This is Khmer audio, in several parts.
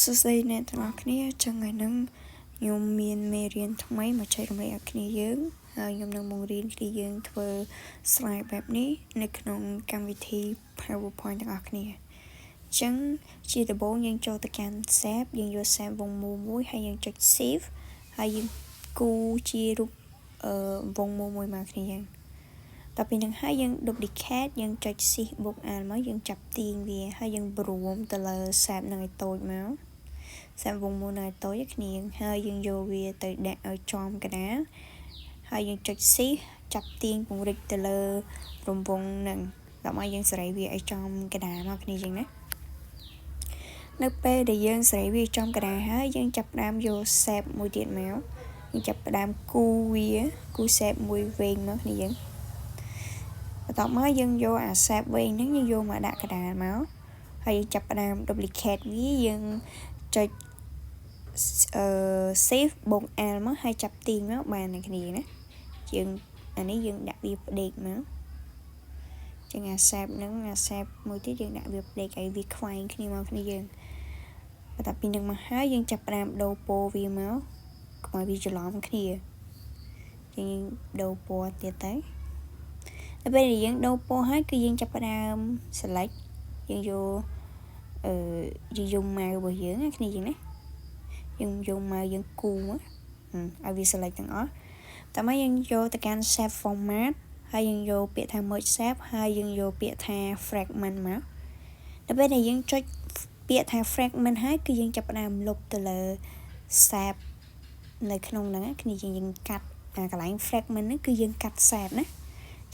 សួស្តីអ្នកទាំងអស់គ្នាចឹងថ្ងៃហ្នឹងខ្ញុំមានមេរៀនថ្មីមកចែករំលែកឲ្យគ្នាយើងហើយខ្ញុំនឹងបង្រៀនគ្នាយើងធ្វើ slide បែបនេះនៅក្នុងកម្មវិធី PowerPoint ទាំងអស់គ្នាចឹងជាដំបូងយើងចូលទៅកាន់ shape យើងយក shape វងមូលមួយហើយយើងចុច shift ហើយយើងគូជារូបអឺវងមូលមួយមកគ្នាយើងតទៅពីនឹងហើយយើង duplicate យើងចុច shift បូក alt មកយើងចាប់ទាញវាហើយយើងព្រមទៅលើ shape នឹងឲ្យតូចមក shape វងមូលនៅតូចគ្នាហើយយើងយកវាទៅដាក់ឲ្យចំកណ្ដាលហើយយើងចុច shift ចាប់ទាញពង្រីកទៅលើរង្វង់នឹងដើម្បីយើងសេរីវាឲ្យចំកណ្ដាលមកគ្នាយើងណានៅពេលដែលយើងសេរីវាចំកណ្ដាលហើយយើងចាប់ផ្ដើមយក shape មួយទៀតមកយើងចាប់ផ្ដើមគូវាគូ shape មួយវែងមកគ្នាយើងបន្ទាប់មកយើងយកអា shape វែងហ្នឹងយើងយកមកដាក់កណ្ដាលមកហើយយើងចាប់ផ្ដើម duplicate វាយើងចុចអឺ shift បូក alt មកហើយចាប់ទាញមកបាននឹងគ្នាណាយើងអានេះយើងដាក់វាផ្ដេកមកចឹងអា shape ហ្នឹងអា shape មួយទៀតយើងដាក់វាផ្ដេកឲ្យវាខ្វែងគ្នាមកគ្នាយើងបន្ទាប់ពីនឹងមកហើយយើងចាប់ផ្ដើមដូរពណ៌វាមកកុំឲ្យវាច្រឡំគ្នាយើងដូរពណ៌ទៀតទៅដល់ពេលដែលយើងដូរពណ៌ហើយគឺយើងចាប់ផ្ដើម select យើងយកអឺយើងយក mouse របស់យើងណាគ្នាយើងណាយើងយក mouse យើងគូមកឲ្យវា select ទាំងអស់តើមកយើងយកទៅកាន់ shape format ហើយយើងយកពាក្យថា merge shape ហើយយើងយកពាក្យថា fragment មកដល់ពេលដែលយើងចុចពាក្យថា fragment ហើយគឺយើងចាប់ផ្ដើមលុបទៅលើ shape នៅក្នុងហ្នឹងគ្នាយើងយើងកាត់អាកន្លែង fragment ហ្នឹងគឺយើងកាត់ shape ណា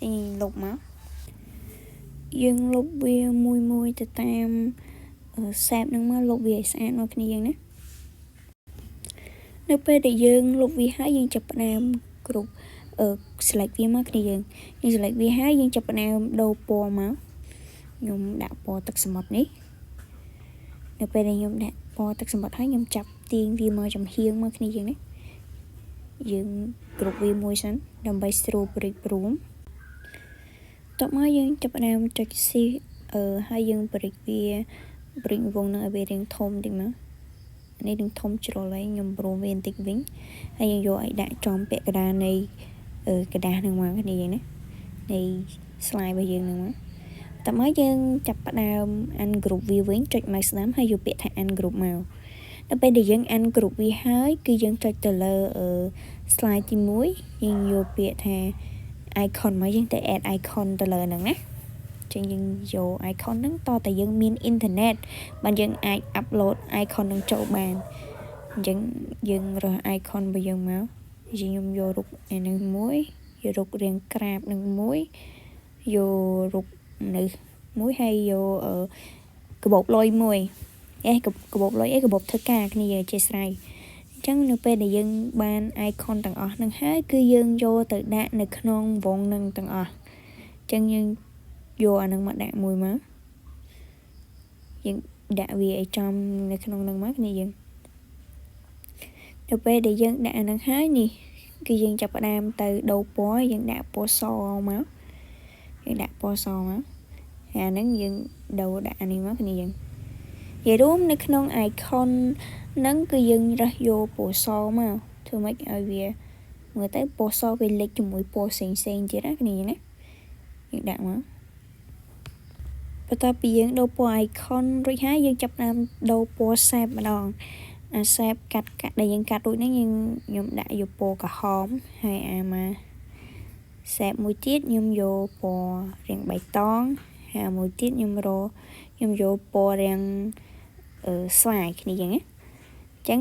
ចឹងយើងលុបមកយើងលុបវាមួយមួយទៅតាម shape ហ្នឹងមកលុបវាឲ្យស្អាតមកគ្នាយើងណានៅពេលដែលយើងលុបវាហើយយើងចាប់ផ្ដើមគ្រប់អឺ select វាមកគ្នាយើងយើង select វាហើយយើងចាប់ផ្ដើមដូរពណ៌មកខ្ញុំដាក់ពណ៌ទឹកសមុទ្រនេះនៅពេលដែលខ្ញុំដាក់ពណ៌ទឹកសមុទ្រហើយខ្ញុំចាប់ទាញវាមកចំហៀងមកគ្នាយើងណាយើងគ្រប់វាមួយសិនដើម្បីស្រួលព្រិចព្រមតបមកយើងចាប់ផ្ដើមចុច shift អឺហើយយើងព្រិចវាព្រិចវងនឹងឲ្យវារាងធំតិចមកនេះនឹងធំជ្រុលហើយខ្ញុំព្រមវាបន្តិចវិញហើយយើងយកឲ្យដាក់ចំពាក់កណ្ដាលនៃក្រដាសហ្នឹងមកគ្នាយើងណានៃ slide របស់យើងហ្នឹងមកតើមកយើងចាប់ផ្ដើម ungroup វាវិញចុច mouse ស្ដាំហើយយកពាក្យថា ungroup មកដល់ពេលដែលយើង ungroup វាហើយគឺយើងចុចទៅលើ slide ទី1យើងយកពាក្យថា icon មកយើងទៅ add icon ទៅលើហ្នឹងណាចឹងយើងយក icon ហ្នឹងតតែយើងមានអ៊ីនធឺណិតបានយើងអាច upload icon ហ្នឹងចូលបានអញ្ចឹងយើងរើស icon របស់យើងមកខ្ញុំយករូបអានឹងមួយយករូបរាងក្រាបនឹងមួយយករូបនៅមួយហើយយកកាបូបលុយមួយអេកាបូបលុយអីកាបូបធ្វើការគ្នាជាស្រ័យអញ្ចឹងនៅពេលដែលយើងបាន icon ទាំងអស់ហ្នឹងហើយគឺយើងយកទៅដាក់នៅក្នុងវងនឹងទាំងអស់អញ្ចឹងយើងយកអានឹងមកដាក់មួយមកយើងដាក់វាឲ្យចំនៅក្នុងនឹងមកគ្នាយើងនៅពេលដែលយើងដាក់អានឹងហើយនេះគឺយើងចាប់ផ្ដើមទៅដូរពណ៌យើងដាក់ពណ៌សមកយើងដាក់ពណ៌សមកហើយអាហ្នឹងយើងដូរដាក់អានេះមកគ្នាយើងនិយាយរួមនៅក្នុង icon ហ្នឹងគឺយើងរើសយកពណ៌សមកធ្វើម៉េចឲ្យវាមើលទៅពណ៌សវាលេចជាមួយពណ៌ផ្សេងផ្សេងទៀតណាគ្នាណាយើងដាក់មកបន្ទាប់ពីយើងដូរពណ៌ icon រួចហើយយើងចាប់ផ្ដើមដូរពណ៌ shape ម្ដងអា shape កាត់កាត់ដែលយើងកាត់រួចហ្នឹងយើងខ្ញុំដាក់យកពណ៌ក្រហមហើយអាមក shape មួយទៀតខ្ញុំយកពណ៌រាងបៃតងហើយមួយទៀតខ្ញុំរខ្ញុំយកពណ៌រាងអឺស្វាយគ្នាចឹងណាអញ្ចឹង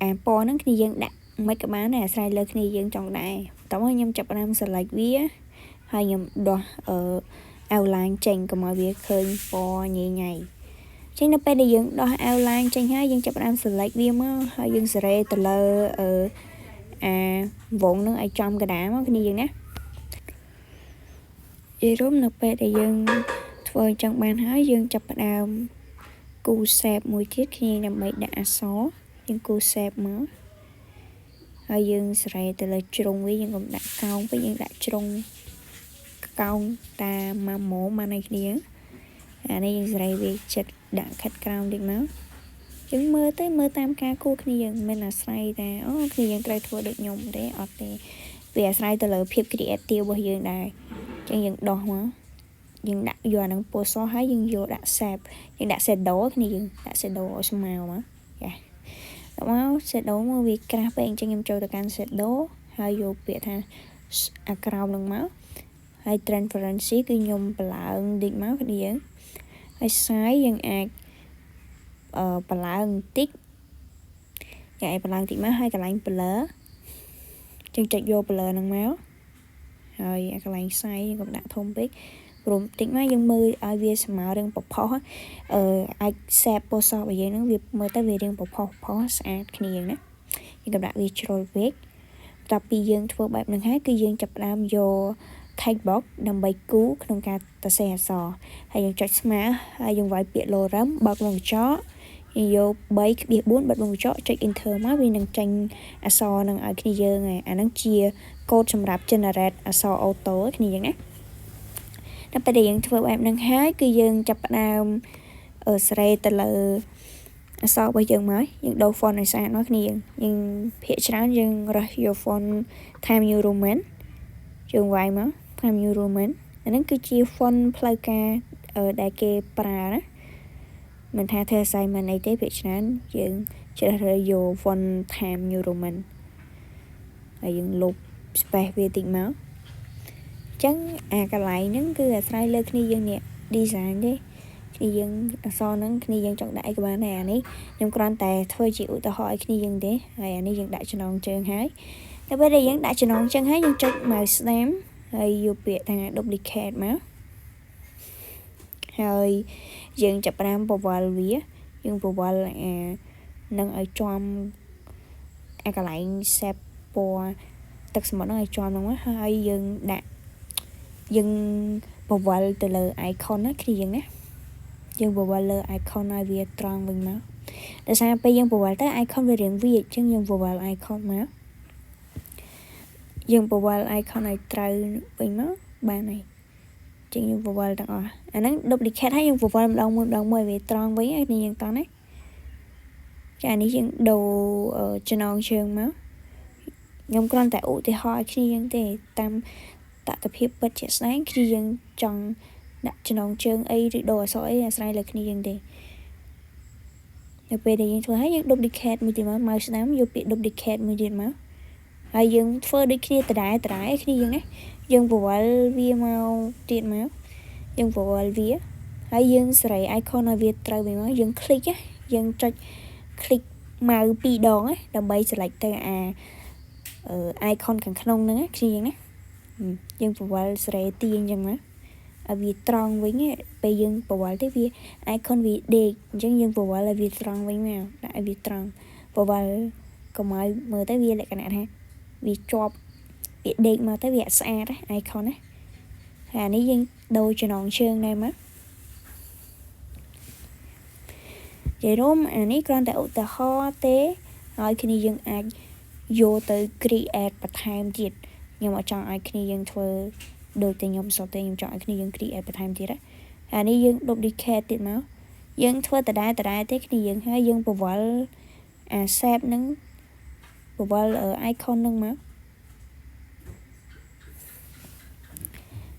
អាពណ៌ហ្នឹងគ្នាយើងដាក់មិនក៏បានដែរអាស្រ័យលើគ្នាយើងចង់ដែរតោះខ្ញុំចាប់ផ្ដើម select វាហើយខ្ញុំដោះអឺ outline ចេញកុំឲ្យវាឃើញពណ៌ញ៉ៃញ៉ៃចឹងនៅពេលដែលយើងដោះ outline ចេញហើយយើងចាប់ផ្ដើម select វាមកហើយយើងសេរីទៅលើអឺអាវងនឹងឲ្យចំកណ្ដាលមកគ្នាយើងណានិយាយរួមនៅពេលដែលយើងធ្វើអញ្ចឹងបានហើយយើងចាប់ផ្ដើមគូ shape មួយទៀតគ្នាដើម្បីដាក់អក្សរយើងគូ shape មកហើយយើងសេរីទៅលើជ្រុងវាយើងកុំដាក់កោងពេកយើងដាក់ជ្រុងកោងតាមមកម៉មបានឲ្យគ្នាអានេះយើងសេរីវាចិត្តដាក់ខិតក្រោមតិចមក យើងមើលទៅមើលតាមការគូរគ្នាយើងមិនអាស្រ័យថាអូគ្នាយើងត្រូវធ្វើដូចខ្ញុំទេអត់ទេវាអាស្រ័យទៅលើភាព creative របស់យើងដែរអញ្ចឹងយើងដោះមកយើងដាក់យកអានឹងពណ៌សហើយយើងយកដាក់ shape យើងដាក់ shadow គ្នាយើងដាក់ shadow ឲ្យស្មើមកចាដល់មក shadow មកវាក្រាស់ពេកអញ្ចឹងខ្ញុំចូលទៅកាន់ shadow ហើយយកពាក្យថាអាក្រោមនឹងមកហើយ transparency គឺខ្ញុំបន្ឡើងតិចមកគ្នាយើងហើយ size យើងអាចបន្ឡើងបន្តិចយ៉ាងឲ្យបន្ឡើងតិចមកហើយកន្លែង blur យើងចុចយក blur ហ្នឹងមកហើយកន្លែង size យើងកុំដាក់ធំពេកព្រមតិចមកយើងមើលឲ្យវាស្មើរឿងពផុសអឺអាច shape ពណ៌សរបស់យើងហ្នឹងវាមើលទៅវារាងពផុសផុសស្អាតគ្នាណាយើងកុំដាក់វាជ្រុលពេកបន្ទាប់ពីយើងធ្វើបែបហ្នឹងហើយគឺយើងចាប់ផ្ដើមយក text box ដើម្បីគូក្នុងការសរសេរអក្សរហើយយើងចុចស្មើហើយយើងវាយពាក្យ lorem បើកវង់ក្រចកយើងយក3.4បិទវង់ក្រចកចុច enter មកវានឹងចេញអក្សរនឹងឲ្យគ្នាយើងហើយអាហ្នឹងជាកូដសម្រាប់ generate អក្សរ auto គ្នាយើងណាដល់ពេលដែលយើងធ្វើបែបហ្នឹងហើយគឺយើងចាប់ផ្ដើមសេរីទៅលើអក្សររបស់យើងមកយើងដូរ font ឲ្យស្អាតមកគ្នាយើងយើងភាគច្រើនយើងរើសយក font Times New Roman យើងវាយមក Times New Roman អាហ្នឹងគឺជា font ផ្លូវការដែលគេប្រើណាមិនថាធ្វើ assignment អីទេភាគច្រើនយើងជ្រើសរើសយក font Times New Roman ហើយយើងលុប space វាតិចមកអញ្ចឹងអាកន្លែងហ្នឹងគឺអាស្រ័យលើគ្នាយើងនេះ design ទេគ្នាយើងអក្សរហ្នឹងគ្នាយើងចង់ដាក់អីក៏បានដែរអានេះខ្ញុំគ្រាន់តែធ្វើជាឧទាហរណ៍ឲ្យគ្នាយើងទេហើយអានេះយើងដាក់ចំណងជើងហើយតែពេលដែលយើងដាក់ចំណងជើងហើយយើងចុច mouse ស្ដាំហើយយកពាក្យថា duplicate មកហើយយើងចាប់ផ្ដើមពវល់វាយើងពវល់អានឹងឲ្យជាប់អាកន្លែង shape ពណ៌ទឹកសមុទ្រហ្នឹងឲ្យជាប់ហ្នឹងហើយយើងដាក់យើងពវល់ទៅលើ icon ណាគ្នាយើងណាយើងពវល់លើ icon ឲ្យវាត្រង់វិញមកដោយសារពេលយើងពវល់ទៅ icon វារៀងវាអញ្ចឹងយើងពវល់ icon មកយើងពវល់ icon ឲ្យត្រូវវិញមកបានហើយជាងយើងពវល់ទាំងអស់អាហ្នឹង duplicate ហើយយើងពវល់ម្ដងមួយម្ដងមួយវាត្រង់វិញហើយនេះយើងតោះណាចានេះយើងដូរចំណងជើងមកខ្ញុំគ្រាន់តែឧទាហរណ៍ឲ្យគ្នាយើងទេតាមតថភាពពិតជាក់ស្ដែងគ្នាយើងចង់ដាក់ចំណងជើងអីឬដូរអក្សរអីអាស្រ័យលើគ្នាយើងទេនៅពេលដែលយើងធ្វើហើយយើង duplicate មួយទៀតមក mouse ស្ដាំយកពាក្យ duplicate មួយទៀតមកហើយយើងធ្វើដូចគ្នាដដែលដដែលគ្នាយើងណាយើងពវល់វាមកទៀតមកយើងពវល់វាហើយយើងសេរី icon ឲ្យវាត្រូវវិញមកយើង click យើងចុច click mouse ពីរដងដើម្បី select ទៅអា icon ខាងក្នុងហ្នឹងណាគ្នាយើងណាយើងពវល់សេរីទាញអញ្ចឹងណាឲ្យវាត្រង់វិញពេលយើងពវល់ទៅវា icon វាដេកអញ្ចឹងយើងពវល់ឲ្យវាត្រង់វិញមកដាក់ឲ្យវាត្រង់ពវល់កុំឲ្យមើលទៅវាលក្ខណៈថាវាជាប់វាដេកមកទៅវាអត់ស្អាត icon ណាហើយអានេះយើងដូរចំណងជើងដែរមកនិយាយរួមអានេះគ្រាន់តែឧទាហរណ៍ទេហើយគ្នាយើងអាចយកទៅ create បន្ថែមទៀតខ្ញុំអត់ចង់ឲ្យគ្នាយើងធ្វើដូចតែខ្ញុំសុទ្ធទេខ្ញុំចង់ឲ្យគ្នាយើង create បន្ថែមទៀតណាអានេះយើង duplicate ទៀតមកយើងធ្វើដដែលដដែលទេគ្នាយើងហើយយើងពវល់អា shape ហ្នឹងពវល់ icon ហ្នឹងមក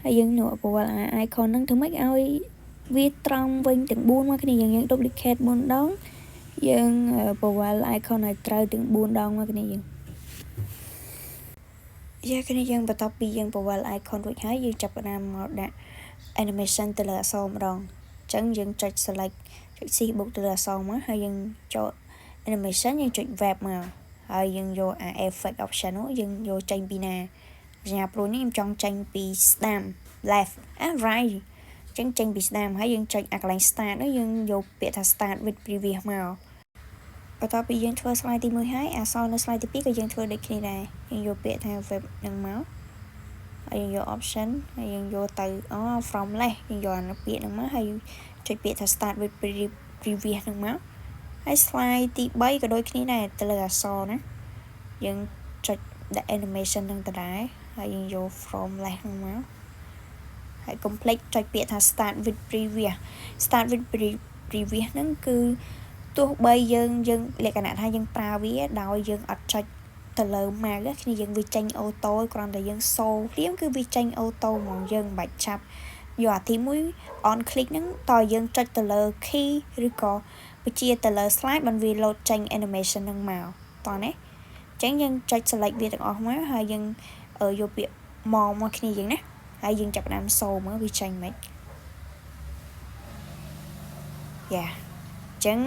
ហើយយើងនោះពវល់អា icon ហ្នឹងធ្វើម៉េចឲ្យវាត្រង់វិញទាំង4មកគ្នាយើងយើង duplicate 4ដងយើងពវល់ icon ឲ្យត្រូវទាំង4ដងមកគ្នាយើងយ៉ាគ្នាយើងបន្ទាប់ពីយើងពវល់ icon រួចហើយយើងចាប់ផ្ដើមមកដាក់ animation ទៅលើអក្សរម្ដងអញ្ចឹងយើងចុច select ចុច C បូកទៅលើអក្សរមកហើយយើងចូល animation យើងចុច web មកហើយយើងយកអា effect option នោះយើងយកចេញពីណាសញ្ញាព្រួយនេះខ្ញុំចង់ចេញពីស្ដាំ left អា right អញ្ចឹងចេញពីស្ដាំហើយយើងចុចអាកន្លែង start នោះយើងយកពាក្យថា start with previous មកបន្ទាប់ពីយើងធ្វើ slide ទី1ហើយអក្សរនៅ slide ទី2ក៏យើងធ្វើដូចគ្នាដែរយើងយកពាក្យថា web នឹងមកហើយយើងយក option ហើយយើងយកទៅអូ from left យើងយកអាពាក្យហ្នឹងមកហើយចុចពាក្យថា start with previous ហ្នឹងមកហើយ slide ទី3ក៏ដូចគ្នាដែរទៅលើអក្សរណាយើងចុចដាក់ animation ហ្នឹងដដែលហើយយើងយក from left ហ្នឹងមកហើយ complete ចុចពាក្យថា start with previous start with previous ហ្នឹងគឺ ទោះបីយើងលក្ខណៈថាយើងប្រើវាដោយយើងអត់ចុចទៅលើ mouse គ្នាយើងវាចេញ auto គ្រាន់តែយើងសូភ្លាមគឺវាចេញ auto ហ្មងយើងមិនបាច់ចាប់យកអាទី1 on click ហ្នឹងតើយើងចុចទៅលើ key ឬក៏បញ្ជាទៅលើ slide បានវា load ចេញ animation ហ្នឹងមកតោះណាអញ្ចឹងយើងចុច select វាទាំងអស់មកហើយយើងយកពាក្យមកមកគ្នាយើងណាហើយយើងចាប់ផ្ដើមសូមើលវាចេញមិនយ៉ាអញ្ចឹង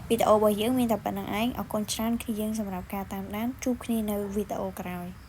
វីដេអូរបស់យើងមានតែប៉ុណ្្នឹងឯងអរគុណច្រើនគ្នាយើងសម្រាប់ការតាមដានជួបគ្នានៅវីដេអូក្រោយ។